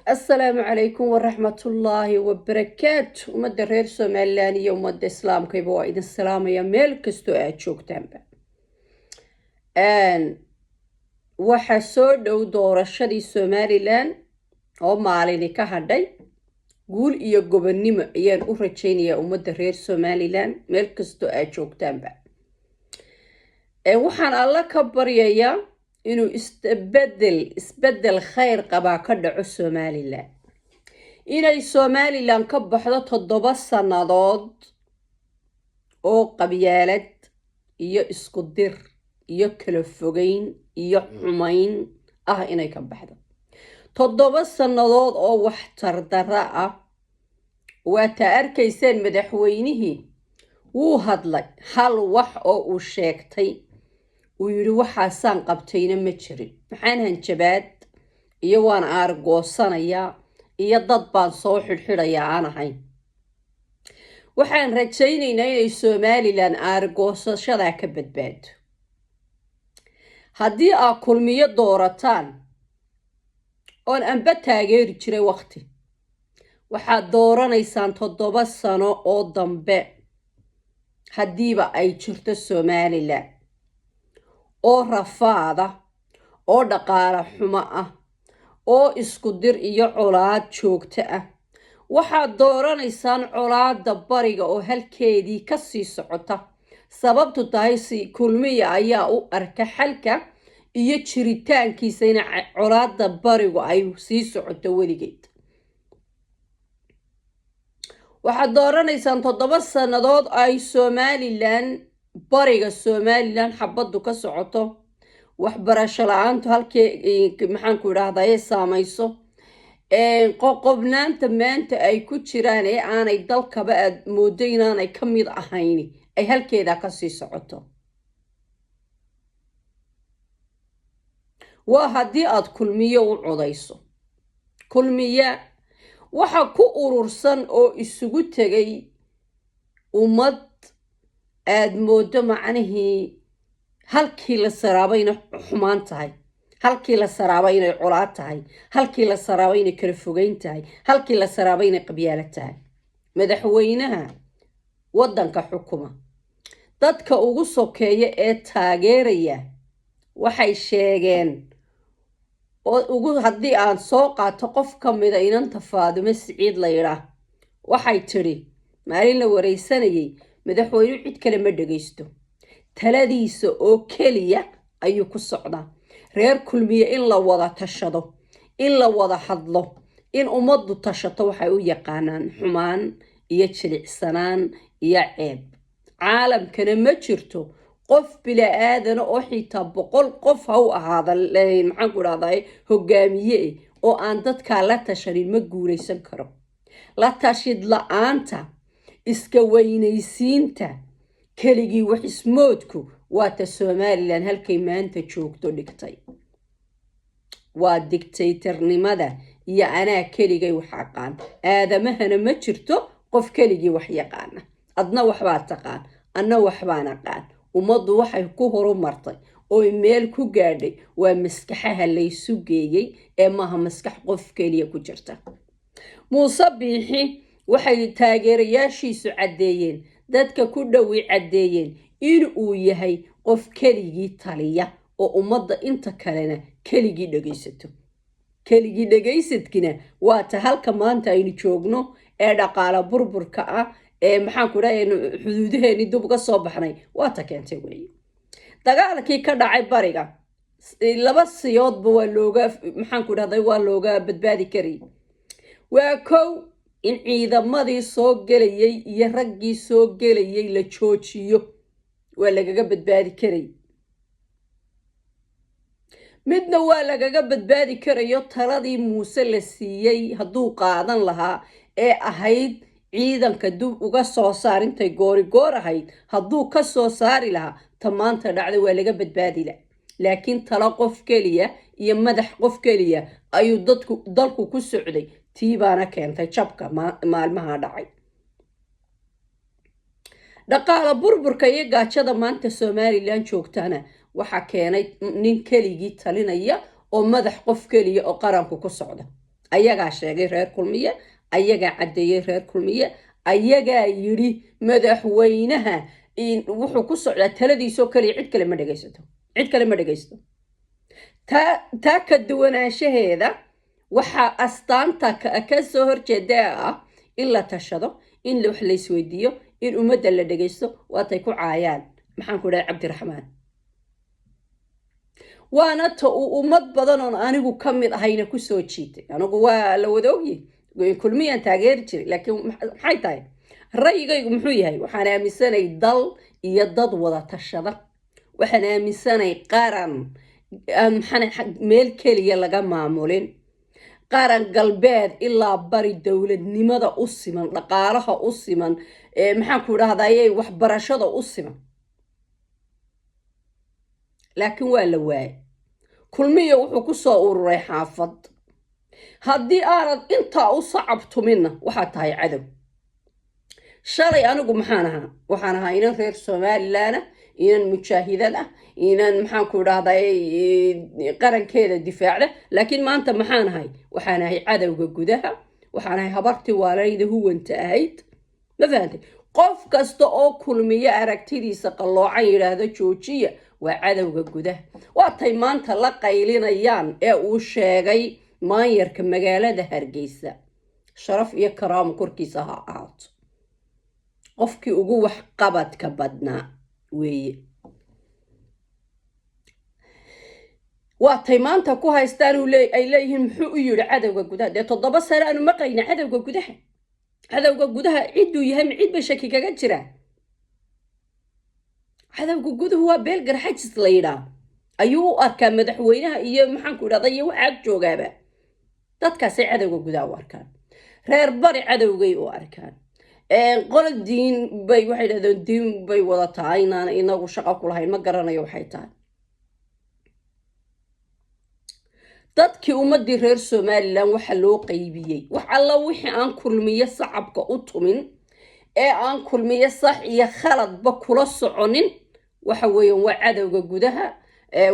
Asalaamu calaykum waraxmatullaahi wabarakaatu. Ummadda reer Somalilan iyo ummadda islaamkayba waa idin salaamaya meel kastoo aad joogtaanba. Waxaa soo dhow doorashadii Somalilan oo maalini ka hadhay. Guul iyo gobonnimo ayaan u rajaynayaa ummadda reer Somalilan meel kastoo aad joogtaanba. Waxaan Alla ka baryayaa inuu isbedel khayr qabaa ka dhaco Somalilan, inay Somalilan ka baxdo 7 sannadood oo qabyaalad iyo isku dir iyo kala fogeyn iyo xumayn ah, inay ka baxdo 7 sannadood oo waxtar darro ah. Waataa arkayseen madaxweynihii wuu hadlay, hal wax oo uu sheegtay uu yidhi waxaasaan qabtayna ma jirin. Maxaan hanjabaad iyo waan aargoosanayaa iyo dad baan soo xidhxidhayaa aan ahayn. Waxaan rajaynaynaa inay Somalilan aargoosashadaa ka badbaado. Haddii aad Kulmiyo doorataan, oon anba taageeri jiray waqti, waxaad dooranaysaan 7 sano oo dambe, haddiiba ay jirto Somalilan, oo rafaada, oo dhaqaale xumo ah, oo isku dir iyo colaad joogto ah. Waxaad dooranaysaan colaadda bariga oo halkeedii kasii socota. Sababtu tahay si Kulmiya ayaa u arka xalka iyo jiritaankiisa in colaadda barigu ay sii socoto weligeed. Waxaad dooranaysaan 7 sannadood ay Somalilan, bariga Somalilan, xabaddu ka socoto, waxbarasho la-aantu halkee, maxaanku idhahdaye, saamayso qoqobnaanta maanta ay ku jiraan ee aanay dalkaba aad moodo inaanay ka mid ahayni ay halkeedaa kasii socoto. Waa haddii aad Kulmiyo u codayso. Kulmiye waxa ku urursan oo isugu tegay ummad aad moodo macnihii halkii la saraaba inay xumaan tahay, halkii la saraaba inay colaad tahay, halkii la saraaba inay kala fogeyn tahay, halkii la saraaba inay qabyaalo tahay. Madaxweynaha waddanka xukuma, dadka ugu sokeeya ee taageeraya waxay sheegeen oo ugu, haddii aan soo qaato qof ka mida, inanta Faadimo Siciid la yidhaah, waxay tidhi maalin la wareysanayay: "Madaxweynuhu cid kale ma dhegaysto, taladiisa oo keliya ayuu ku socdaa." Reer Kulmiye in la wada tashado, in la wada hadlo, in ummaddu tashato waxay u yaqaanaan xumaan iyo jilicsanaan iyo ceeb. Caalamkana ma jirto qof bila-aadana oo xitaa 100 qof ha u ahaada, maxaanku idhahdaa, hogaamiye oo aan dadkaa la tashanin ma guulaysan karo. La tashid la-aanta, iska weynaysiinta, keligii wax ismoodku waata Somalilan halkay maanta joogto dhigtay. Waa dictatornimada iyo anaa keligay wax aqaan. Aadamahana ma jirto qof keligii wax yaqaana. Adna waxbaa taqaan, anna waxbaan aqaan. Ummaddu waxay ku horumartay oy meel ku gaadhay waa maskaxaha laysu geeyey ee maaha maskax qof keliya ku jirta. Muuse Biixi waxay taageerayaashiisu caddeeyeen, dadka ku dhowi caddeeyeen, in uu yahay qof keligii taliya oo ummadda inta kalena keligii dhegaysato. Keligii dhegaysadkina waa ta halka maanta aynu joogno ee dhaqaala burburka ah ee, maxaanku dhahay, xuduudaheennii dib uga soo baxnay waa ta keentay weeye. Dagaalkii ka dhacay bariga laba siyoodba waa looga, maxaanku dhahday, waa looga badbaadi karayay. Waa kow, in ciidamadii soo gelayay iyo raggii soo gelayay la joojiyo, waa lagaga badbaadi karay. Midna waa lagaga badbaadi karayo taladii Muuse la siiyey hadduu qaadan lahaa ee ahayd ciidanka dib uga soo saar intay goori goor ahayd, hadduu ka soo saari lahaa, ta maanta dhacda waa laga badbaadi la. Laakiin talo qof keliya iyo madax qof keliya ayuu dadku dalku ku socday, tii baana keentay jabka maalmaha dhacay. Dhaqaala burburka iyo gaajada maanta Somalilan joogtana waxaa keenay nin keligii talinaya oo madax qof keliya oo qaranku ku socda. Ayagaa sheegay reer Kulmiye, ayagaa caddeeyey reer Kulmiye, ayagaa yidhi madaxweynaha wuxuu ku socdaa taladiisoo kaliya, cid kale ma dhegaysato, cid kale ma dhegaysto. Taa ka duwanaanshaheeda waxaa astaanta ka soo horjeeda ah in la tashado, in wax la isweydiiyo, in ummadda la dhegaysto. Waatay ku caayaan, maxaan ku dhahay, Cabdiraxmaan. Waana ta uu ummad badan oon anigu ka mid ahayna kusoo jiitay. Anigu waa la wada ogyay, Kulmiyaan taageeri jiray, laakiin maxay tahay ra'yigaygu? Muxuu yahay? Waxaan aaminsanay dal iyo dad wada tashada. Waxaan aaminsanay qaran aan maxaan meel keliya laga maamulin, qaran galbeed ilaa bari dowladnimada u siman, dhaqaalaha u siman, maxaan ku idhahdaye, waxbarashada u siman. Laakiin waa la waayay. Kulmiya wuxuu ku soo ururay xaafad. Haddii aanad intaa u sacabtuminna, waxaad tahay cadow. Shalay anigu maxaan ahaa? Waxaan ahaa inan reer Somaliland ah, inan mujaahidad ah, inan, maxaan ku idhahday, qarankeeda difaacda. Laakiin maanta maxaan ahay? Waxaan ahay cadowga gudaha. Waxaan ahay habartii waalayda huwanta ahayd. Ma fahantay? Qof kasta oo Kulmiyo aragtidiisa qalloocan yidhaahdo joojiya waa cadowga gudaha. Waatay maanta la qaylinayaan ee uu sheegay maanyarka magaalada Hargeysa, sharaf iyo karaamo korkiisa ha ahaato, qofkii ugu waxqabadka badnaa weeye. Waatay maanta ku haystaan ay leeyihiin, muxuu u yidhi cadowga gudaha? Dee 7 sano aanu maqlayna cadowga gudaha. Cadowga gudaha cidduu yahay ma cid bay shaki kaga jiraa? Cadowga guduhu waa beel Garxajis la yidhaa ayuu u arkaa madaxweynaha iyo, maxaanku idhahda, iyo waxa ag joogaaba. Dadkaasay cadowga gudaha u arkaan. Reer bari cadowgay u arkaan. Qolo diin bay, waxay dhahdeen diin bay wadataa inaan inagu shaqo ku lahayn, ma garanayo waxay tahay. Dadkii ummadii reer Somaliland waxa loo qaybiyey wax alla wixii aan Kulmiyo sacabka u tumin ee aan Kulmiyo sax iyo khaladba kula soconin, waxa weeyaan waa cadowga gudaha,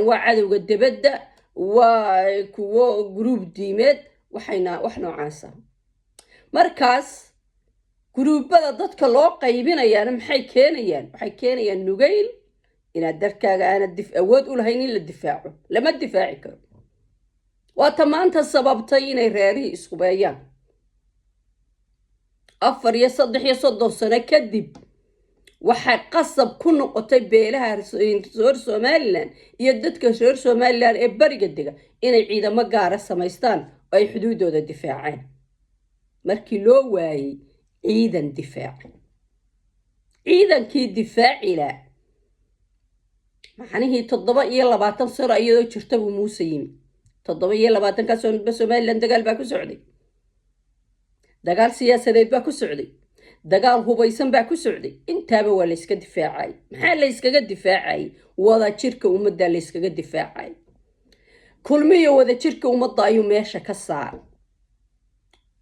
waa cadowga debadda, waa kuwo guruub diimeed, waxayna wax noocaasa. Markaas guruubada dadka loo qaybinayaana maxay keenayaan? Waxay keenayaan nugayl inaad dalkaaga aanad awood u lahayn in la difaaco, lama difaaci karo. Waata maanta sababtay inay reerihii ishubeeyaan 34 iyo 33 sano kadib. Waxay qasab ku noqotay beelaha reer Somaliland iyo dadka reer Somaliland ee bariga dega inay ciidamo gaara samaystaan oo ay xuduudooda difaacaan, markii loo waayey ciidan difaaca, ciidankii difaacila. Macnihii 27 sano iyadoo jirta buu Muuse yimi. 27-kaa ba Somaliland dagaal baa ku socday, dagaal siyaasadeed baa ku socday, dagaal hubaysan baa ku socday. Intaaba waa layska difaacay. Maxaa layskaga difaacay? Wada jirka ummaddaa layskaga difaacay. Kulmiyo wadajirka ummadda ayuu meesha ka saaray.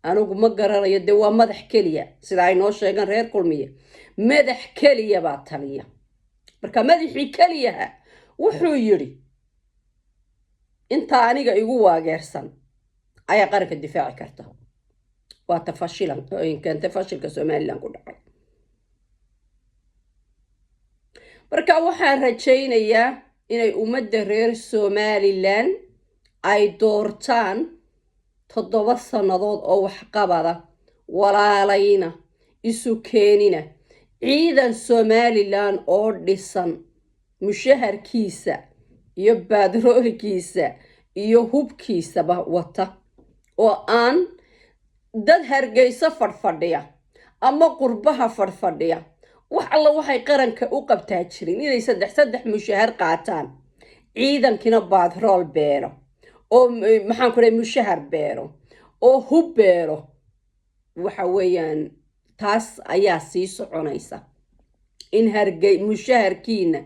Anigu ma garanayo, dee waa madax keliya, sida ay noo sheegaan reer Kulmiye, madax keliya baa taliya. Marka madaxii keliyaha wuxuu yidhi intaa aniga igu waageersan ayaa qaranka difaaci karta. Waa ta fashilan keentay fashilka Somaliland ku dhacay. Marka waxaan rajaynayaa inay ummadda reer Somaliland ay doortaan 7 sannadood oo waxqabada, walaalayna, isu keenina, ciidan Somaliland oo dhisan, mushaharkiisa iyo baadroolkiisa iyo hubkiisaba wata, oo aan dad Hargeyso fadhfadhiya ama qurbaha fadhfadhiya wax alla waxay qaranka u qabtaa jirin inay saddex saddex mushahar qaataan, ciidankina baadrool beero oo, maxaan ku dhahay, mushahar beero oo hub beero. Waxa weeyaan taas ayaa sii soconaysa in Hargey mushaharkiina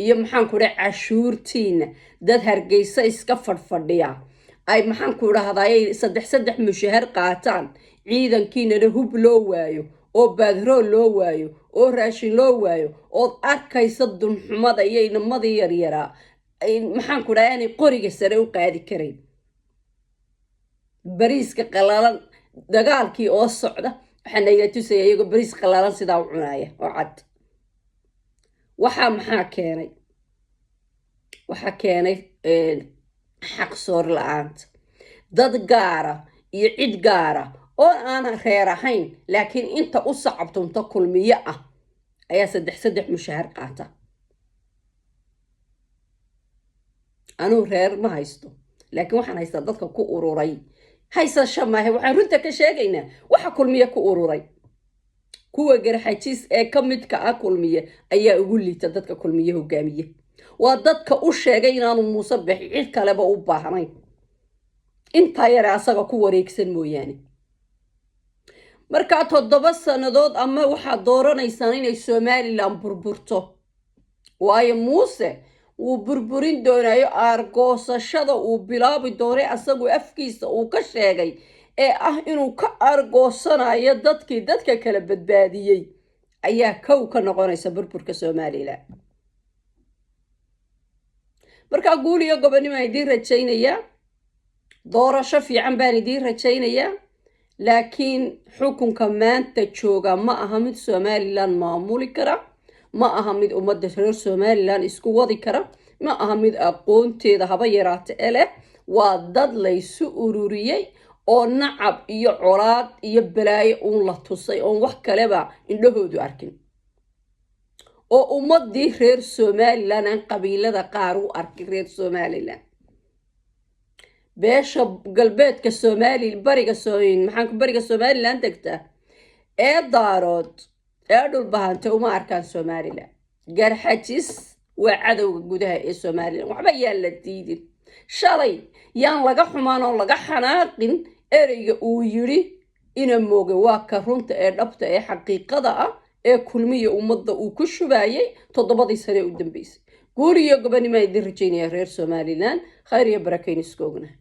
iyo, maxaan ku dhahay, cashuurtiina dad Hargeysa iska fadhfadhiya ay, maxaan ku dhahday, saddex saddex mushahar qaataan, ciidankiinana hub loo waayo oo baadrool loo waayo oo raashin loo waayo, ood arkaysa dunxumada iyo inamadii yaryaraa, maxaan ku dhahay, aanay qoriga sare u qaadi karayn. Bariiska qalalan, dagaalkii oo socda, waxaa nayla tusaya iyagoo bariis qalalan sidaa u cunaya oo cad. Waxaa maxaa keenay? Waxaa keenay xaqsoor la-aanta dad gaara iyo cid gaara oo aan reer ahayn, laakiin inta u sacabtunta Kulmiye ah ayaa saddex saddex mushahar qaata. Anuu reer ma haysto, laakiin waxaan haystaa dadka ku ururay. Haysasho maahe, waxaan runta ka sheegaynaa waxa Kulmiye ku ururay. Kuwa Garxajiis ee ka midka ah Kulmiye ayaa ugu liita dadka Kulmiye hogaamiye. Waa dadka u sheegay inaanu Muuse Bixi cid kaleba u baahnayn, intaa yare asaga ku wareegsan mooyaane. Markaa 7 sannadood ama waxaad dooranaysaan inay Somalilan burburto, waayo Muuse wuu burburin doonaayo. Aargoosashada uu bilaabi doonay asagu afkiisa uu ka sheegay ee ah inuu ka aargoosanayo dadkii dadka kala badbaadiyey ayaa kow ka noqonaysa burburka Somalilan. Markaa guul iyo gobonnimo idiin rajaynayaa, doorasho fiican baan idiin rajaynayaa, laakiin xukunka maanta jooga ma aha mid Somalilan maamuli kara, ma aha mid ummadda reer Somalilan isku wadi kara, ma aha mid aqoonteeda haba yaraata e leh. Waa dad laysu ururiyey oo nacab iyo colaad iyo balaayo uun la tusay, oon wax kaleba indhahoodu arkin, oo ummadii reer Somalilan aan qabiilada qaar u arkin. Reer Somalilan, beesha galbeedka Somali, bariga, maxaan, bariga Somalilan degtaa ee Daarood ee Dhulbahante uma arkaan Somalilan. Garxajis waa cadowga gudaha ee Somalilan. Waxba yaan la diidin, shalay yaan laga xumaan oo laga xanaaqin ereyga uu yidhi ina Mooge. Waa ka runta ee dhabta ee xaqiiqada ah ee Kulmiya ummadda uu ku shubayay 7dii sane u dambeysay. Guul iyo gobonnimaan idin rajaynaya reer Somalilan, khayr iyo barakeyn isku ognahay.